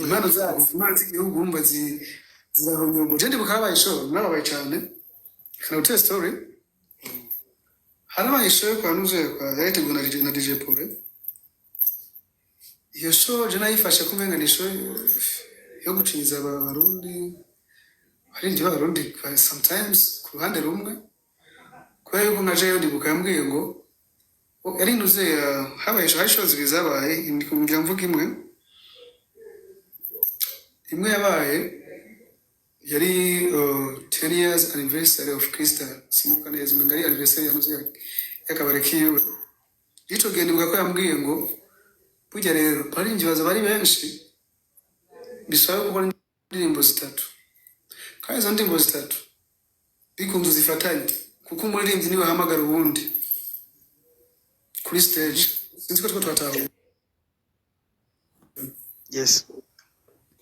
Impano zacu, impano z'igihugu, wumva zirahonyogwa. Je ndibuka habaye show, narababaye cane. Kana story, harabaye show yo kwa Nuze, kwa yariteguwe na DJ Paul. Iyo show je nayifashe kumenga ni show yo gucinyiza Abarundi, abaririmbyi b'Abarundi sometimes ku ruhande rumwe, kubera yuko nka jewe ndibuka yambwiye ngo, oh, yari Nuze, habaye show, hari show zibiri zabaye. Ngira mvuga imwe. Imwe yabaye yari 10 years anniversary of Crystal, sinibuka neza, umenga ari anniversary ya Nuze, y'akabari kiwe. Ico gihe ndibuka ko yambwiye ngo burya rero abaririmbyi baza bari benshi, bisaba gukora indirimbo zitatu, kandi izo ndirimbo zitatu bikunze zifatanye, kuko umuririmbyi niwe ahamagara uwundi kuri stage. Sinzi ko two twatahuye. Yes.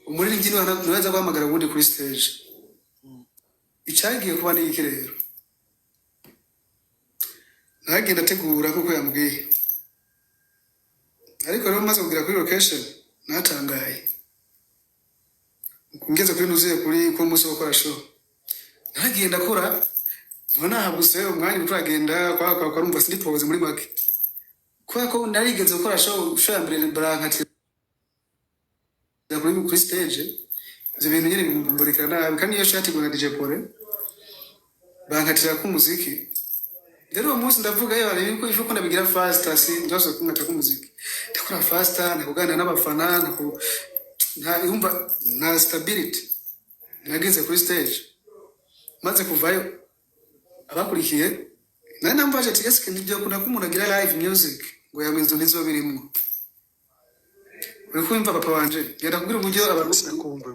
Umuririmbyi niwe aza guhamagara uwundi kuri stage. Icyagiye kuba ni iki rero? Nagenda ategura kuko yambwiye, ariko rero maze kugera kuri location natangaye. Ngeze kuri nuzuye kuri ko umunsi wo gukora show, naragiye ndakora, mbona nahaguse umwanya uriko uragenda kwa kwa, rumva sindi posé muri make, kubera ko narigeze gukora show. Show ya mbere barankatira kuri stage. Ivyo bintu nyene bimboreka nabi, kandi iyo show yateguwe na DJ Paul, bankatira ko umuziki. Rero uwo munsi ndavuga yo yuko ifu ko ndabigira faster, si ndaso kunkata ko umuziki, ndakora faster, ndakuganira n'abafana, nta yumva nta stability. Nageze kuri stage, maze kuvayo abakurikiye nari nambaje ati: "Ese ntibyakunda ko umuntu agira live music ngo yamwe nizo birimwo?" Uri kumva, papa wanje? Genda kubwira uburyo Abarundi Sinakumva.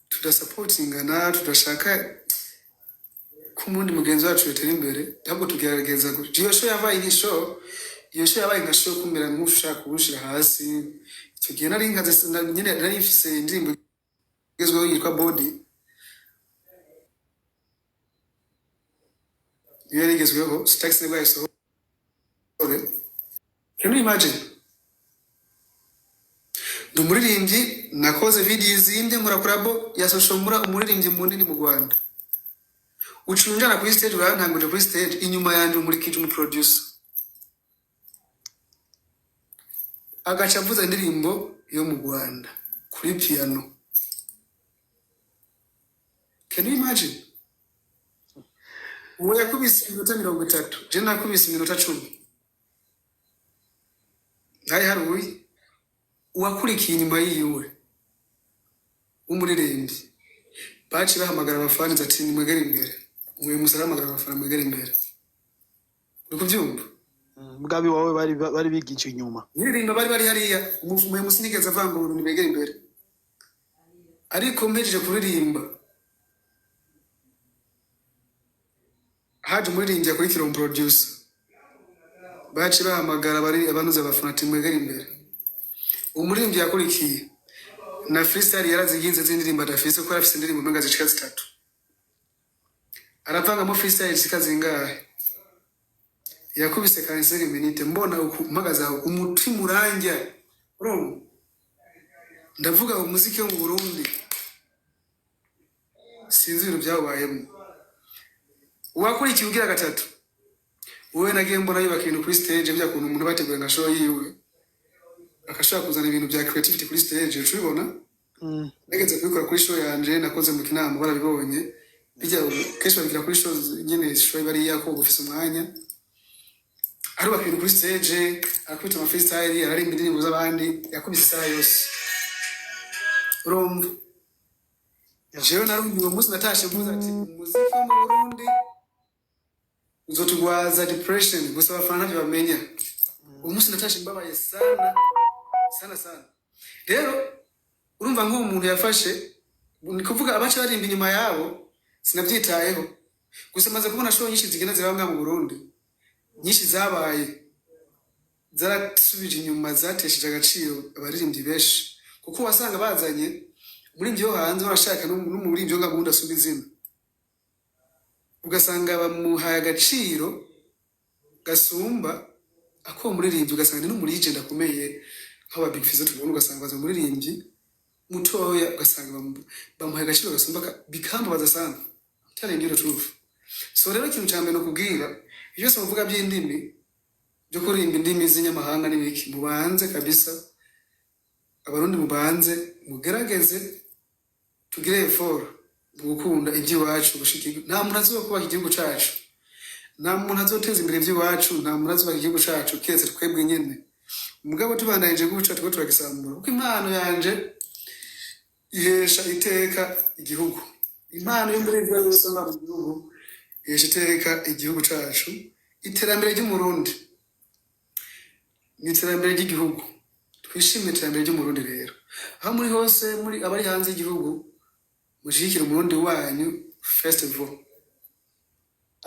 tudasapotingana, tudashaka ko umundi mugenzi wacu yatera imbere, ahubwo tugerageza iyo show yabaye nka show, iyo show yabaye nka show kumera nk'ushaka kuwushira hasi. Icyo gihe nari nkaze nyine, nari mfise indirimbo igezweho yitwa Body, iyo yari igezweho, Stax nibwo yayisohore. Can you imagine? Ndi umuririmbyi, nakoze video izimbye, nkora collabo ya Social Mura, umuririmbyi munini mu Rwanda. Uciye unjana kuri stage, urantanguje kuri stage, inyuma yanje umurikije umuproducer, agaca avuza indirimbo yo mu Rwanda kuri piano. Can you imagine? Uwo yakubise iminota 30, je nakubise iminota 10. Ntari haruye. Uwakurikiye inyuma yiwe w'umuririmbyi, baciye bahamagara abafana ati: "Nimwegere imbere." Umuyobozi musa arahamagara abafana: "Mwegere imbere." Uri kubyumva? Mugabe wawe bari bigije inyuma. Nyiririmba bari hariya. Umuyobozi sinigeze avuga ngo nimwegere imbere, ariko mpejeje kuririmba haje umuririmbyi akurikira umuproducer, baciye bahamagara bari abanuze abafana ati: "Mwegere imbere." Umuririmbyi yakurikiye na freestyle yaraziginze z'indirimbo adafise, kuko yarafise indirimbo umenga zishika zitatu, aravangamo freestyle zishika zingahe, yakubise kanseri minute. Mbona uku mpagaze aho, umutima urangya. Urumva, ndavuga umuziki wo mu Burundi, sinzi ibintu byawubayemo. Uwakurikiye ugira gatatu, wowe nagiye mbona yubaka ibintu kuri stage, bya kuntu umuntu bateguye nka show yiwe, akashaka kuzana ibintu bya creativity kuri stage, ucubibona. Nageze kubikora kuri show yanje nakoze mu Kinama, barabibonye. Bijya kenshi babigira kuri show nyene, show iba ari iyako ufise umwanya. Arubaka ibintu kuri stage, arakubita ama freestyle, ararimba indirimbo z'abandi, yakubise isaha yose. Urumva, jewe narumva uwo munsi natashe mvuze ati: "Umuziki wo mu Burundi uzotugwaza depression." Gusa abafana ntavyo bamenya. Uwo munsi natashe mbabaye sana sana sana. Rero urumva, nk'uwo muntu yafashe, ni kuvuga abaca barimba inyuma yabo, sinabyitayeho. Gusa maze kubona show nyinshi zigenda ziraba ngaha mu Burundi, nyinshi zabaye zarasubije inyuma, zatesheje agaciro abaririmbyi benshi, kuko wasanga bazanye umuririmbyi wo hanze, barashaka n'umuririmbyi wo ngaha mu Burundi asumba izina, ugasanga bamuhaye agaciro gasumba akuwo muririmbyi, ugasanga ni n'umulegend akomeye. Nk'aba Big Fizzo tubona, ugasanga baza umuririmbyi mutoya, ugasanga bamuhaye agaciro gasumba bikambabaza sana. I'm telling you the truth. So rero ikintu cya mbere ni ukubwira ibyo byose muvuga by'indimi, byo kuririmba indimi z'inyamahanga n'ibiki, mubanze kabisa, Abarundi mubanze mugerageze tugire effort mu gukunda iby'iwacu. Gushika nta muntu azokubaka igihugu cacu, nta muntu azoteza imbere iby'iwacu, nta muntu azubaka igihugu cacu keretse twebwe nyene. Mugabo tubandanije gutya, turiko turagisambura, kuko impano yanje ihesha iteka igihugu. Impano yo muri ivyo yose nga mu gihugu ihesha iteka igihugu cacu. Iterambere ry'Umurundi ni iterambere ry'igihugu. Twishimire iterambere ry'Umurundi. Rero aho muri hose, muri abari hanze y'igihugu, mushigikire Umurundi wanyu festival,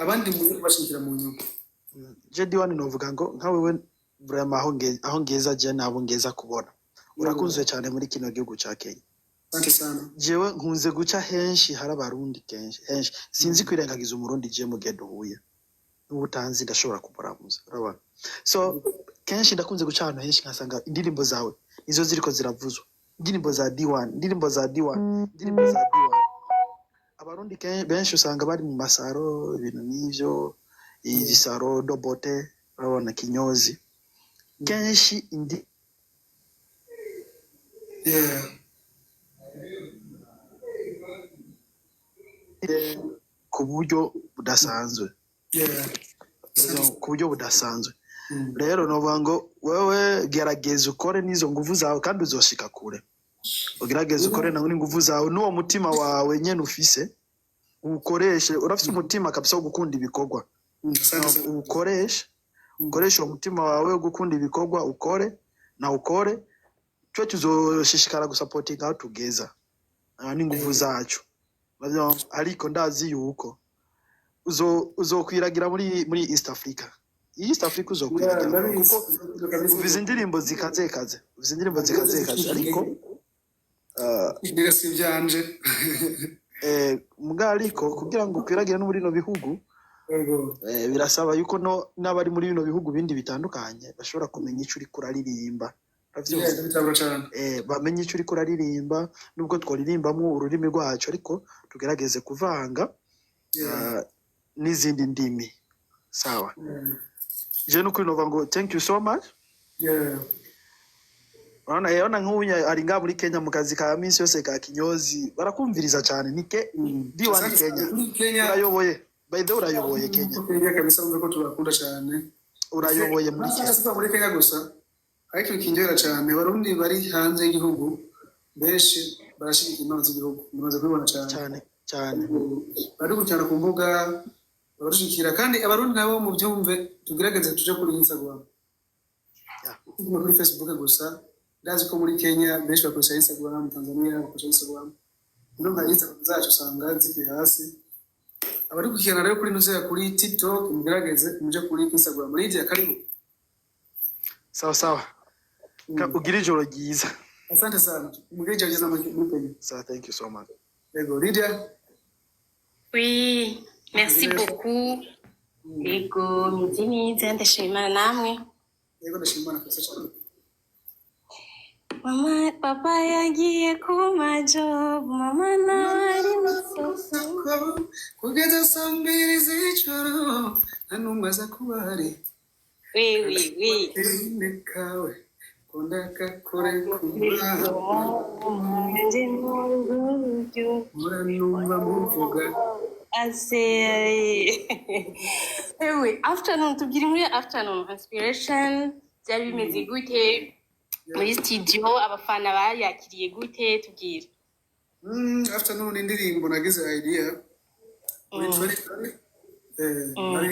abandi muze kubashigikira mu nyuma. Je D1, novuga ngo nka wewe vraiment, aho ngeza je nabo ngeza kubona urakunzwe cyane muri kino gihugu ca Kenya. Asante sana. Jewe nkunze guca henshi hari Abarundi, kenshi henshi sinzi kwirengagiza Umurundi. Je mu gihe duhuye n'ubutanzi ndashobora kumuramuza, urabona. So kenshi ndakunze guca ahantu henshi nkasanga indirimbo zawe nizo ziriko ziravuzwa, indirimbo za D1, indirimbo za D1, indirimbo za D1. Abarundi benshi usanga bari mu masaro, ibintu nk'ivyo, izi salon de beauté, urabona, kinyozi kenshi indi ku buryo budasanzwe. Ku buryo budasanzwe. Rero novuga ngo wewe gerageza ukore n'izo nguvu zawe kandi uzoshika kure. Ugerageze ukore nawe n'inguvu zawe n'uwo mutima wawe nyene ufise, uwukoreshe. Urafise umutima kabisa wo gukunda ibikorwa. Asante sana. Uwukoreshe, ukoreshe uwo mutima wawe wo gukunda ibikorwa, ukore na ukore. Twe tuzoshishikara gusapotinga aho tugeza. Ah, n'inguvu zacu. Uravyumva? Ariko ndazi yuko uzokwiragira muri East Africa, East Africa uzokwiragira. Ndabizi. Kuko uvize indirimbo zikazekaze, uvize indirimbo zikazekaze, ariko Mbega si ibyanje. Muga ariko kugira ngo ukwiragire no muri bino bihugu, birasaba yuko no n'abari muri bino bihugu bindi bitandukanye bashobora kumenya ico uriko uraririmba. Uravyumva? Yeah, ndabitahura cane. Bamenye ico uriko uraririmba, nubwo tworirimbamwo ururimi rwacu, ariko tugerageze kuvanga n'izindi ndimi. Sawa. Je nukuri nova ngo thank you so much. Urabona, urabona nk'ubu ari ngaha muri Kenya mu kazi ka minsi yose ka kinyozi, barakumviriza cyane. Ni ke D1 Asante Kenya. sana. Kuri Kenya. Urayoboye, by the way, urayoboye Kenya. Kenya kabisa, wumve ko tubakunda cyane. Urayoboye muri Kenya. Siva muri Kenya gusa, ariko ikindyohera cyane, Abarundi bari hanze y'igihugu benshi barashyigikira impano z'igihugu. Mumaze kubibona cyane. Cyane cyane. Baradukurikirana ku mbuga, barashyigikira. Kandi Abarundi nabo mubyumve, tugerageze tuje kuri Instagram. Tuguma kuri Facebook gusa. Ndazi ko muri Kenya benshi bakoresha Instagram, Tanzania bakoresha Instagram. Rero nka Instagram zacu usanga ziri hasi. Abadukurikirana rero kuri nuzera kuri TikTok, mugerageze muje kuri Instagram. Lydia, karibu. Sawa sawa. Ugire ijoro ryiza. Asante sana, mugire ijoro ryiza muri Kenya. Sawa, thank you so much. Yego, Lydia. Oui, merci Neza. beaucoup. Yego, meze neza, ndashima Imana, namwe? Yego, ndashima Imana kabisa cyane. Mama, papa yagiye ku majobu, mama nawe ari mu soko. Kugeza saa 2 z'ijoro nta n'umwe aza kuba ahari. Oui, oui, oui. Ine kawe kunda kakore kuba. Nje mu buryo. Mpora numva muvuga. Ase, ewe, afternoon, tubwire inkuru ya afternoon inspiration. Byari bimeze gute muri studio? Abafana bayakiriye gute? Tubwire. Afternoon indirimbo nagize idea muri 2020, nari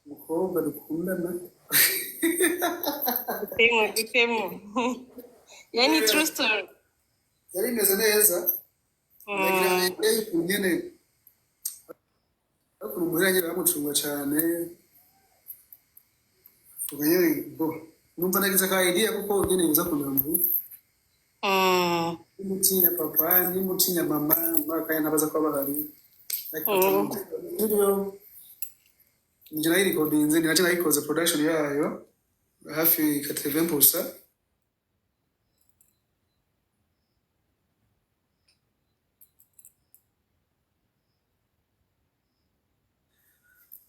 umukobwa dukundana. Dutemo, dutemo, yani true story. Yari imeze neza, ndagira idea y'ukuntu nyene, ariko umuhira nyene bamucunga cane. Ubwo nyene bo numva nagize ka idea, kuko nyene biza kumera mu nimutinya papa, nimutinya mama, muri akanya ntabaza kuba bahari. Studio nije nayirekodinze, ni naje nayikoze production yayo. Hafi 80%.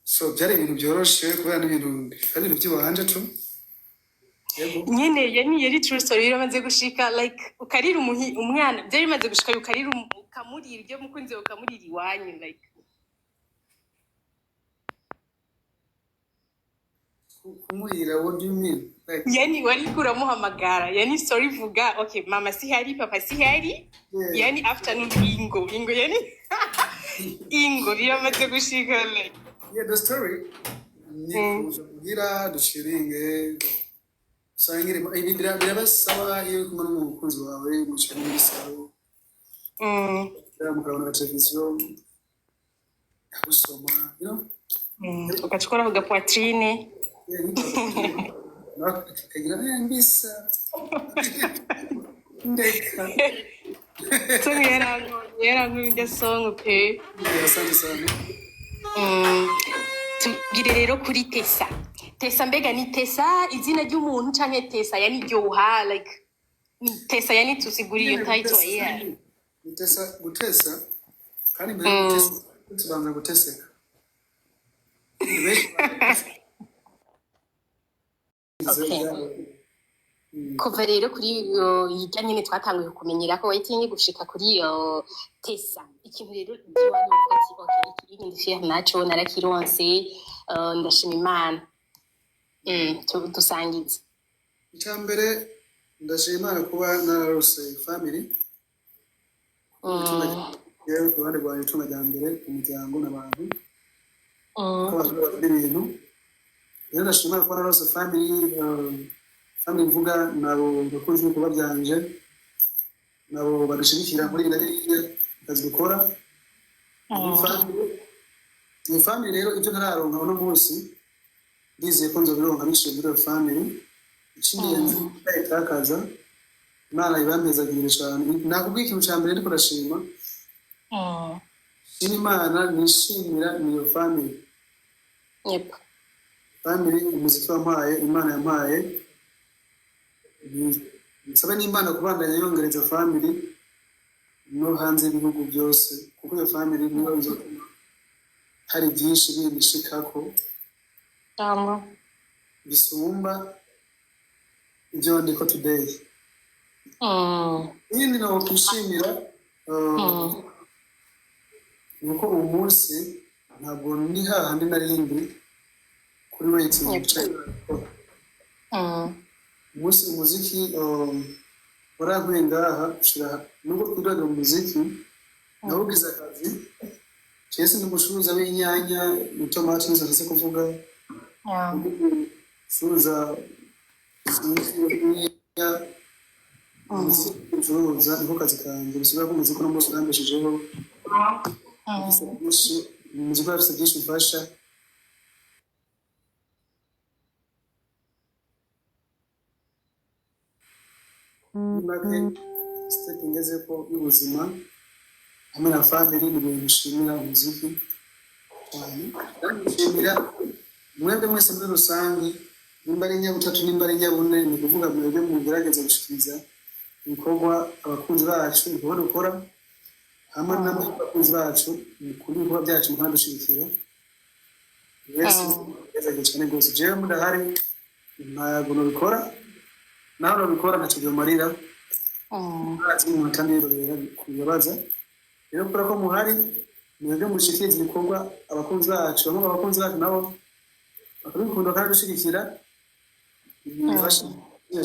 So byari ibintu byoroshe kubera n'ibintu ari ibintu by'iwanje tu. Yego. Nyene yari true story, biramaze gushika like ukarira umwana, byari bimaze gushika ukarira ukamurira ibyo mukunzi wawe, ukamurira iwanyu like? Kumurira, what do you mean, like? Yani wariko uramuhamagara, yani story ivuga okay, mama sihari, papa sihari. Yani afternoon, ingo ingo, yani ingo biramaze gushika like? Yeah, the story ni kuza kugira dushiringe, usangire. Ibi birabasaba iyo uri kumwe n'umukunzi wawe, mwicaye muri salon, mukabona televiziyo, gusoma. Ugaca ukora ku gapoitrine. Yeah, nawe akagira mbisa ndeka. Song yarankuye, yarankuye iryo song pe. Yeah, asante sana. Tubwire rero kuri Tesa. Tesa mbega ni Tesa izina ry'umuntu canke Tesa yani ryoha, like ni Tesa, yani tusiguriye iyo title yeah. Gutesa, gutesa, kandi mbere yo gutesa tubanza guteseka. Ni benshi. Okay. Kuva rero kuri irya nyene twatanguye kumenyera ko waiting gushika kuri Tesa, ikintu rero iwanyu uvuga ati okay, iki ndi fier naco, narakironse, ndashima Imana. Dusangize. Icya mbere, ndashima Imana kuba nararose family. Yewe, ku ruhande rwanjye, itunga rya mbere umuryango n'abantu, ko abantu bakora ibintu. Rero ndashima Imana kuba nararose family. Family mvuga nabo bakunzi b'ibikorwa byanje, nabo badushigikira muri ibi na biriya akazi dukora. Ni family rero, ibyo ntararonka uno munsi ndizeye ko nzobironka biciye muri iyo family. Icy'ingenzi ndayitakaza, Imana ibampezagirire cyane. Nakubwiye ikintu cya mbere ndiko ndashima, shima Imana, nishimira ni iyo family. Family, umuziki wampaye, Imana yampaye. Nsabe n'Imana kubandanya yongereza family no hanze y'ibihugu byose, kuko iyo family niyo izotuma hari byinshi bindi ishikako Cyangwa bisumba ibyo ndiko today. Ikindi nokwishimira, ni uko uyu munsi ntabwo ndi hahandi narindi kuri waiting. Umunsi umuziki warankuye ngaha ushira, nubwo twigaga umuziki nawugize akazi. Jewe ndi umucuruza w'inyanya, itomati nizo nshatse kuvuga. Ucuruza umuziki, ucuruza niko kazi kanjye. Bisigura ko umuziki uno munsi urambeshejeho. Ufise byinshi, umuziki urafise byinshi umfasha. Muri make, step ngezeko y'ubuzima hamwe na family ni ibintu nshimira umuziki cyane. Kandi nshimira mwebwe mwese muri rusange, nimba ari nyabutatu, nimba ari nyabune, ni ukuvuga mwebwe mugerageza gushikiriza ibikorwa abakunzi bacu, ibikorwa dukora hamwe namwe abakunzi bacu mukunda ibikorwa byacu, mukanadushyigikira mwese. Gerageza cyane rwose. Jewe mudahari ntabwo nabikora, naho nabikora ntacyo byomarira. Ntazi umuntu kandi yirorera kubibaza. Rero kubera ko muhari mwebwe mushikiriza ibikorwa abakunzi bacu, bamwe mu bakunzi bacu nabo bakabikunda bakabishyigikira, bifasha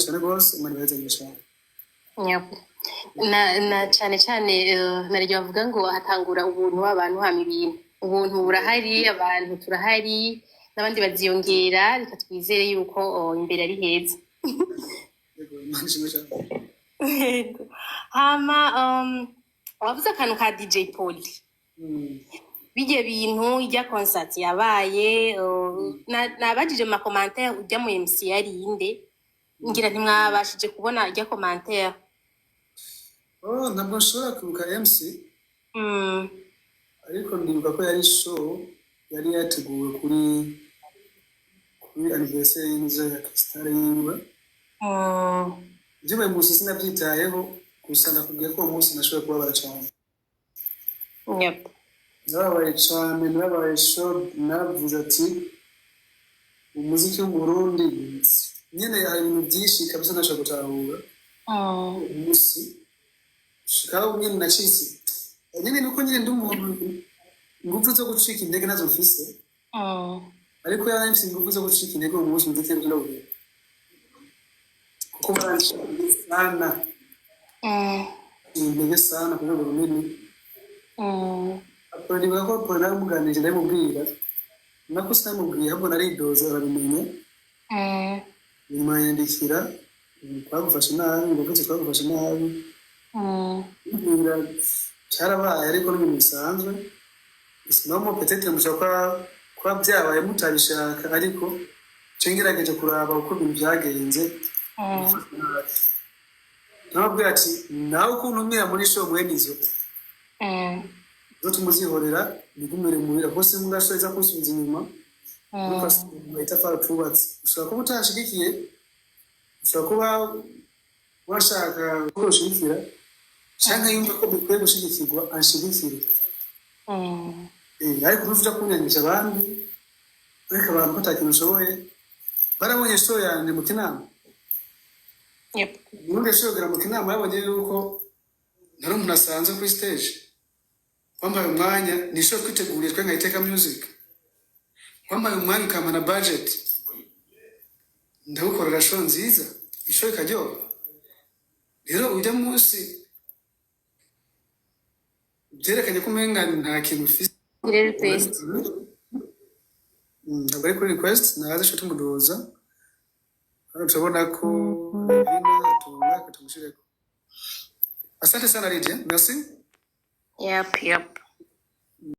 cyane rwose. Imana ibahezagire cyane. Yep. Na cyane cyane, naryo bavuga ngo hatangura ubuntu, abantu hama ibintu. Ubuntu burahari, abantu turahari, n'abandi baziyongera. Reka twizere yuko imbere ari heza. Yego, Imana ishimwe cyane. Yego. Hama wavuze akantu ka DJ Poli. Bijya bintu ijya concert yabaye, nabajije mu macommentaire ujya mu MC yari inde, ngira ntimwabashije kubona ijya commentaire. Oh, ntabwo nshobora kwibuka MC, ariko ndibuka ko yari show yari yateguwe kuri Kuri anniversaire y'inzu ya Crystal yiwe. Byabaye umunsi sinabyitayeho, gusa nakubwiye ko uwo munsi nashoboye kubabara cyane. Narababaye cyane, narabaye shocked, naravuze ati umuziki w'u Burundi nyine hari ibintu byinshi kabisa ntashobora gutahura. Umunsi shikaho nyine nacitse nyine, nuko nyine ndi umuntu ingufu zo gucika intege nazo mfise, ariko yari mfise ingufu zo gucika intege uwo munsi ndetse ndawuhera kuko barancika sana intege sana ku rwego runini. Nibuka ko Paul naramuganirije, ndabimubwira, nako sinamubwiye ahubwo naridoze arabimenya. Nyuma yandikira twagufashe nabi, ngo gutse twagufashe nabi. Mbwira cyarabaye ariko n'ibintu bisanzwe, normal, peut-être mushobora kuba byabaye mutabishaka, ariko nce ngerageje kuraba uko ibintu byagenze. Nababwira ati nawe ukuntu umwira muri show mwene izo zo tumuzihorera nigumire muhira, kuko simbwa show iza kunsubiza inyuma. Itafari tubatse ushobora kuba utashigikiye, ushobora kuba washaka ko ushigikira canke yumva ko bikwiye gushigikirwa anshigikire. Ariko ntuja kunyangisha abandi, ureka abantu ko ata kintu ushoboye. Barabonye show yanje mu Kinama. Ubundi yashobora mu Kinama, yabonye yuko ntari umuntu asanzwe kuri stage. Wampaye umwanya, ni show twiteguriye twe nka Iteka Music, wampaye umwanya ukampa na budget, ndagukorera show nziza, ishow ikaryoha. Rero ujya munsi byerekanye ko umenga nta kintu ufise. Ngire request. Ntabwo ari kuri request, naze show tumuduza hano, turabona ko Ravina atunga katumushyireko. Asante sana Lydia, merci. Yep.